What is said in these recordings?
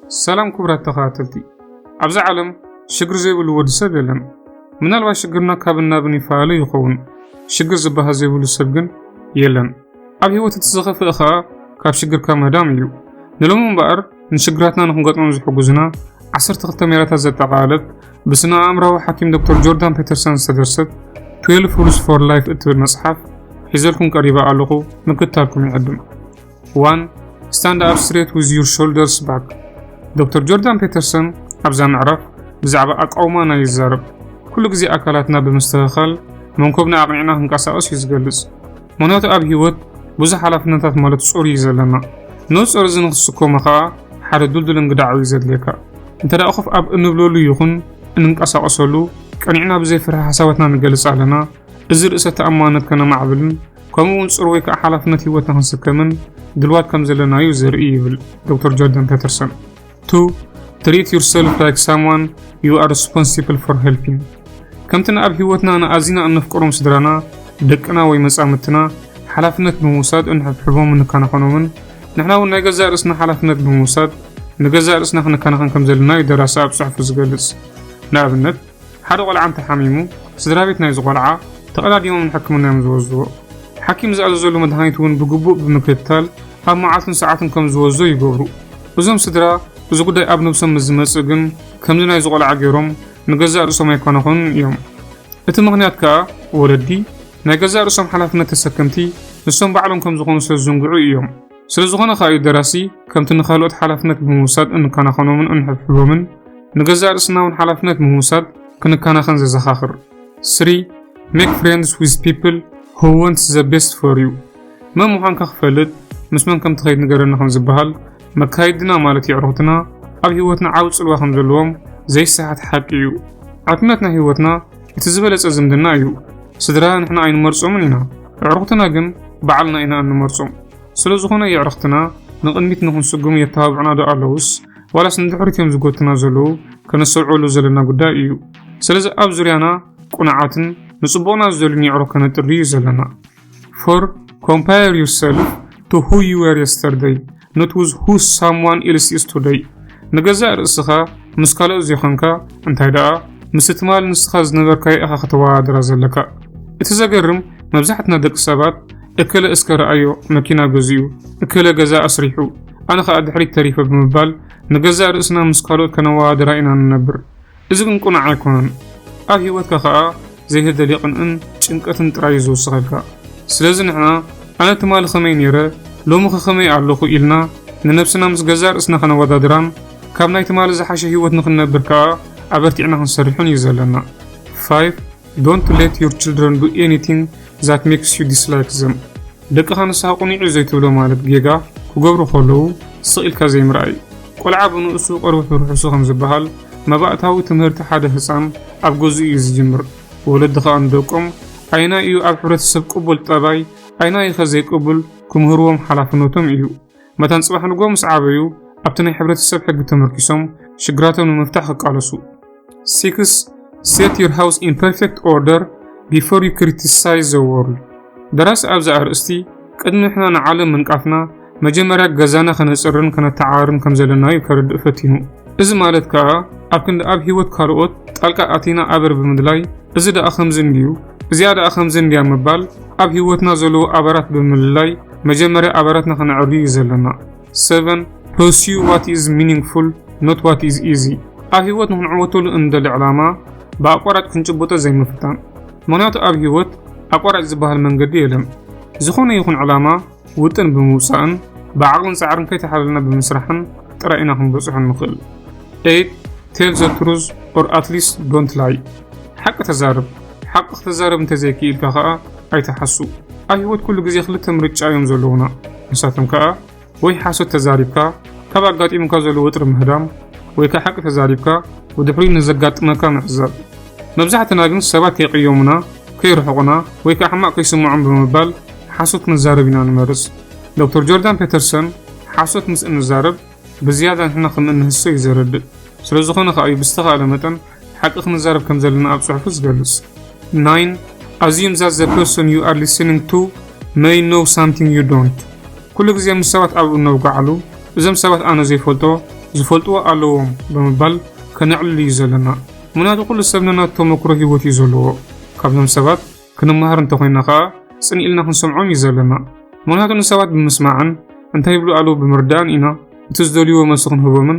ሰላም ክቡራት ተኸታተልቲ፣ ኣብዛ ዓለም ሽግር ዘይብሉ ወዲ ሰብ የለን። ምናልባት ሽግርና ካብን ናብን ይፈላለ ይኸውን፣ ሽግር ዝበሃል ዘይብሉ ሰብ ግን የለን። ኣብ ህይወት እቲ ዝኸፍእ ኸኣ ካብ ሽግርካ ምህዳም እዩ። ንሎሚ እምበኣር ንሽግራትና ንክንገጥሞም ዝሕጉዝና ዓሰርተ ክልተ ሜላታት ዘጠቓለለት ብስነ ኣእምራዊ ሓኪም ዶክተር ጆርዳን ፔተርሰን ዝተደርሰት ትዌልቭ ሩልስ ፎር ላይፍ እትብል መጽሓፍ ሒዘልኩም ቀሪበ ኣለኹ። ምክትታልኩም ይዕድም። One, stand up straight with your shoulders back። ዶክተር ጆርዳን ፔተርሰን ኣብዛ ምዕራፍ ብዛዕባ ኣቃውማና ይዛረብ። ኩሉ ግዜ ኣካላትና ብምስትኽኻል መንኮብና ኣቕኒዕና ክንቀሳቐስ እዩ ዝገልጽ። ምኽንያቱ ኣብ ህይወት ብዙሕ ሓላፍነታት ማለት ጾር እዩ ዘለና። ነዚ ጾር እዚ ንክትስከሞ ከኣ ሓደ ድልዱል እንግዳዕ እዩ ዘድልየካ። እንተ ደኣ ኮፍ ኣብ እንብለሉ ይኹን እንንቀሳቐሰሉ ቀኒዕና ብዘይ ፍርሒ ሓሳባትና ንገልጽ ኣለና። እዚ ርእሰ ተኣማንነት ከነማዕብልን ከምኡ እውን ጽር ወይ ከኣ ሓላፍነት ህይወትና ክንስከምን ድልዋት ከም ዘለና እዩ ዘርኢ ይብል ዶክተር ጆርዳን ፔተርሰን። Two, treat yourself like someone you are responsible for helping። ከምቲ ንኣብ ህይወትና ንኣዚና እነፍቅሮም ስድራና፣ ደቅና ወይ መጻምድትና ሓላፍነት ብምውሳድ እንሕብሕቦምን ንከናኸኖምን፣ ንሕና እውን ናይ ገዛእ ርእስና ሓላፍነት ብምውሳድ ንገዛእ ርእስና ክንከናኸን ከም ዘለና እዩ ደራሲ ኣብ ጽሑፉ ዝገልጽ። ንኣብነት፣ ሓደ ቆልዓ እንተሓሚሙ፣ ስድራ ቤት ናይዚ ቆልዓ ተቐዳዲሞም ንሕክምና እዮም ዝወስድዎ። ሓኪም ዝኣዘዘሉ መድሃኒት እውን ብግቡእ ብምክትታል ኣብ መዓልትን ሰዓትን ከም ዝወስዶ ይገብሩ። እዞም ስድራ እዚ ጉዳይ ኣብ ነብሶም ምስ ዝመጽእ ግን ከምዚ ናይዚ ቆልዓ ገይሮም ንገዛእ ርእሶም ኣይኮናኹን እዮም። እቲ ምኽንያት ከኣ ወለዲ ናይ ገዛእ ርእሶም ሓላፍነት ተሰከምቲ ንሶም ባዕሎም ከም ዝኾኑ ስለ ዝዝንግዑ እዮም። ስለ ዝኾነ ከኣ እዩ ደራሲ ከምቲ ንኻልኦት ሓላፍነት ብምውሳድ እንከናኸኖምን እንሕብሕቦምን ንገዛእ ርእስና እውን ሓላፍነት ብምውሳድ ክንከናኸን ዘዘኻኽር። Three, make friends with people who want the best for you። መን ምዃንካ ክፈልጥ ምስ መን ከም ትኸይድ ንገረኒ ከም ዝበሃል መካይድና ማለት የዕሩኽትና ኣብ ህይወትና ዓቢ ጽልዋ ከም ዘለዎም ዘይሰሓት ሓቂ እዩ። ዕርክነት ናይ ህይወትና እቲ ዝበለጸ ዝምድና እዩ። ስድራ ንሕና ኣይንመርጾምን ኢና፣ ኣዕሩኽትና ግን ባዕልና ኢና እንመርጾም። ስለ ዝኾነ የዕርኽትና ንቕድሚት ንኽንስጉም የተባብዑና ዶ ኣለዉስ ዋላስ ንድሕሪት እዮም ዝጎቱና ዘለዉ ከነስተውዕሉ ዘለና ጉዳይ እዩ። ስለዚ ኣብ ዙርያና ቁኑዓትን ንጽቡቕና ዝደልዩን የዕሩኽ ከነጥሪ እዩ ዘለና። Four, compare yourself to who you were yesterday, not with who someone else is today። ንገዛእ ርእስኻ ምስ ካልኦት ዘይኮንካ፣ እንታይ ደኣ ምስቲ ትማሊ ንስኻ ዝነበርካዮ ኢኻ ከተወዳድራ ዘለካ። እቲ ዘገርም፣ መብዛሕትና ደቂ ሰባት እከለ እስከ ረኣዮ መኪና ገዚኡ፣ እከለ ገዛ ኣስሪሑ፣ ኣነ ኸኣ ድሕሪት ተሪፈ ብምባል ንገዛእ ርእስና ምስ ካልኦት ከነወዳድራ ኢና ንነብር። እዚ ግን ቅኑዕ ኣይኮነን። ኣብ ህይወትካ ኸኣ ዘይተደልየ ቅንእን ጭንቀትን ጥራይ እዩ ዝውስኸልካ። ስለዚ ንሕና ኣነ ትማሊ ኸመይ ነይረ፣ ሎሚ ኸ ኸመይ ኣለኹ ኢልና ንነብስና ምስ ገዛእ ርእስና ኸነወዳድራን ካብ ናይ ትማሊ ዝሓሸ ህይወት ንኽንነብር ከኣ ኣበርቲዕና ክንሰርሕን እዩ ዘለና። Five, don't let your children do anything that makes you dislike them። ደቅኻ ንስኻ ቅኑዕ እዩ ዘይትብሎ ማለት ጌጋ ክገብሩ ከለዉ ስቕ ኢልካ ዘይምርኣይ። ቆልዓ ብንእሱ ቆርበት ብርሑሱ ከም ዝበሃል መባእታዊ ትምህርቲ ሓደ ህጻን ኣብ ገዝኡ እዩ ዝጅምር። ወለዲ ኸኣ ንደቆም ኣየናይ እዩ ኣብ ሕብረተሰብ ቅቡል ጠባይ ኣየናይ ኸ ዘይቅቡል ክምህርዎም ሓላፍነቶም እዩ። መታን ጽባሕ ንግሆ ምስ ዓበዩ ኣብቲ ናይ ሕብረተሰብ ሕጊ ተመርኪሶም ሽግራቶም ንምፍታሕ ክቃለሱ። Six, set your house in perfect order before you criticize the world። ደራሲ ኣብዚ ኣርእስቲ ቅድሚ ንሕና ንዓለም ምንቃፍና መጀመርያ ገዛና ከነጽርን ከነተዓራርን ከም ዘለና እዩ ከረድእ ፈቲኑ። እዚ ማለት ከኣ ኣብ ክንዲ ኣብ ህይወት ካልኦት ጣልቃ ኣቲና ኣበር ብምድላይ፣ እዚ ደኣ ከምዚ እንድዩ፣ እዚኣ ደኣ ከምዚ እንድያ ምባል፣ ኣብ ህይወትና ዘለዉ ኣበራት ብምልላይ መጀመርያ ኣበራትና ከነዕሪ እዩ ዘለና። Seven, pursue what is meaningful, not what is easy። ኣብ ህይወት ንክንዕወተሉ እንደሊ ዕላማ ብኣቋራጭ ክንጭብጦ ዘይምፍታን። ምኽንያቱ ኣብ ህይወት ኣቋራጭ ዝበሃል መንገዲ የለን። ዝኾነ ይኹን ዕላማ ውጥን ብምውጻእን ብዓቕልን ጻዕርን ከይተሓለልና ብምስራሕን ጥራይ ኢና ክንበጽሖ ንኽእል። Eight, tell the truth or at least don't lie። ሓቂ ተዛረብ። ሓቂ ክተዛረብ እንተዘይክኢልካ ኸኣ ኣይትሓሱ። ኣብ ህይወት ኩሉ ግዜ ክልተ ምርጫ እዮም ዘለዉና። ንሳቶም ከኣ ወይ ሓሶት ተዛሪብካ ካብ ኣጋጢሙካ ዘሎ ወጥሪ ምህዳም፣ ወይ ከኣ ሓቂ ተዛሪብካ ብድሕሪኡ ንዘጋጥመካ ምዕዛብ። መብዛሕትና ግን ሰባት ከይቅየሙና፣ ከይርሕቑና፣ ወይ ከኣ ሕማቕ ከይስምዖም ብምባል ሓሶት ክንዛረብ ኢና ንመርጽ። ዶክተር ጆርዳን ፔተርሰን ሓሶት ምስ እንዛረብ ብዝያዳ ንሕና ከም እንህሶ እዩ ዘረድእ። ስለ ዝኾነ ከኣ እዩ ብዝተኻእለ መጠን ሓቂ ክንዛረብ ከም ዘለና ኣብ ጽሑፉ ዝገልጽ። Nine, assume that the person you are listening to may know something you don't። ኩሉ ግዜ ምስ ሰባት ኣብ እነውግዓሉ፣ እዞም ሰባት ኣነ ዘይፈልጦ ዝፈልጥዎ ኣለዎም ብምባል ከነዕልል እዩ ዘለና። ምክንያቱ ኩሉ ሰብ ነናቱ ተመክሮ ህይወት እዩ ዘለዎ። ካብዞም ሰባት ክንመሃር እንተኾይና ከዓ ጽን ኢልና ክንሰምዖም እዩ ዘለና። ምክንያቱ ንሰባት ብምስማዕን እንታይ ይብሉ ኣለዉ ብምርዳእን ኢና እቲ ዝደልይዎ መልሲ ክንህቦምን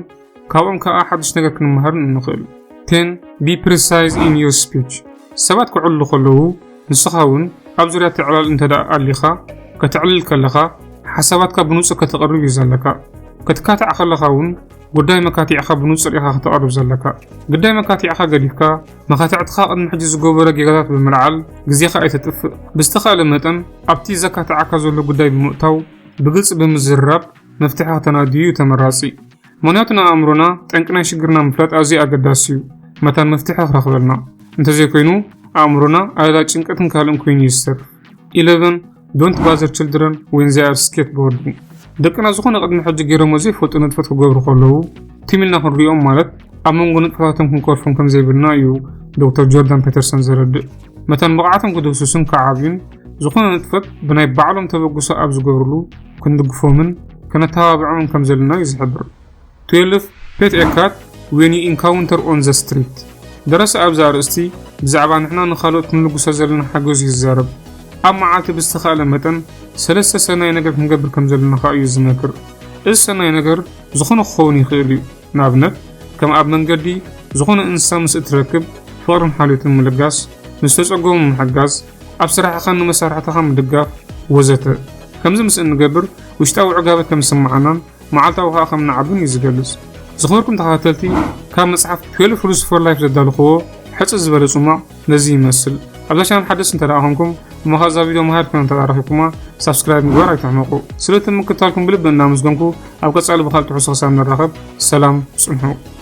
ካብኦም ከዓ ሓድሽ ነገር ክንመሃርን እንኽእል። ten be precise in your speech። ሰባት ክዕልሉ ከለዉ ንስኻ እውን ኣብ ዙርያ እቲ ዕላል እንተ ደኣ ኣሊኻ ከተዕልል ከለኻ ሓሳባትካ ብንጹር ከተቕርብ እዩ ዘለካ። ክትካታዕ ከለኻ እውን ጉዳይ መካትዕኻ ብንጹር ኢኻ ከተቕርብ ዘለካ። ግዳይ መካትዕኻ ገዲፍካ መኻትዕትኻ ቅድሚ ሕጂ ዝገበረ ጌጋታት ብምልዓል ግዜኻ ኣይተጥፍእ። ብዝተኻእለ መጠን ኣብቲ ዘካትዓካ ዘሎ ጉዳይ ብምእታው ብግልጺ ብምዝርራብ መፍትሒ ከተናድዩ እዩ ተመራጺ። ምኽንያቱ ንኣእምሮና ጠንቂ ናይ ሽግርና ምፍላጥ ኣዝዩ ኣገዳሲ እዩ። መታን መፍትሒ ክረኽበልና እንተዘይኮይኑ ኣእምሮና ኣለላ ጭንቀትን ካልእን ኮይኑ እዩ ዝተርፍ። eleven don't bother children when they are skateboarding። ደቅና ዝኾነ ቅድሚ ሕጂ ገይሮሞ ዘይፈልጡ ንጥፈት ክገብሩ ከለዉ ትም ኢልና ክንሪኦም ማለት ኣብ መንጎ ንጥፈታቶም ክንከልፎም ከም ዘይብልና እዩ ዶክተር ጆርዳን ፔተርሰን ዘረድእ። መታን ብቕዓቶም ክድህስሱን ክዓብዩን ዝኾነ ንጥፈት ብናይ ባዕሎም ተበግሶ ኣብ ዝገብርሉ ክንድግፎምን ከነተባብዖምን ከም ዘለና እዩ ዝሕብር። twelve pet a cat when you encounter on the street። ደራሲ ኣብዚ ኣርእስቲ ብዛዕባ ንሕና ንኻልኦት ክንልግሶ ዘለና ሓገዝ እዩ ዝዛረብ። ኣብ መዓልቲ ብዝተኻእለ መጠን ሰለስተ ሰናይ ነገር ክንገብር ከም ዘለና ከኣ እዩ ዝመክር። እዚ ሰናይ ነገር ዝኾነ ክኸውን ይኽእል እዩ። ንኣብነት ከም ኣብ መንገዲ ዝኾነ እንስሳ ምስ እትረክብ ፍቕርን ሓልዮትን ምልጋስ፣ ንዝተጸገሙ ምሕጋዝ፣ ኣብ ስራሕኻን ንመሳርሕትኻ ምድጋፍ ወዘተ። ከምዚ ምስ እንገብር ውሽጣዊ ዕጋበት ከም ዝስምዓናን መዓልታዊ ከኣ ከም ንዓብን እዩ ዝገልጽ። ዝኸበርኩም ተኸታተልቲ ካብ መጽሓፍ twelve rules for life ዘዳለኽዎ ሕጽር ዝበለ ጽማቕ ነዚ ይመስል። ኣብዛ ቻነል ሓደስቲ እንተ ደኣ ኾንኩም እሞ ከኣ እዛ ቪድዮ መሃሪት ኮይና እንተ ደኣ ረኺብኩማ ሳብስክራይብ ምግባር ኣይትሕመቑ። ስለቲ ምክትታልኩም ብልቢ እናመስገንኩ ኣብ ቀጻሊ ብኻልእ ትሕዝቶ ክሳብ ንራኸብ ሰላም ጽንሑ።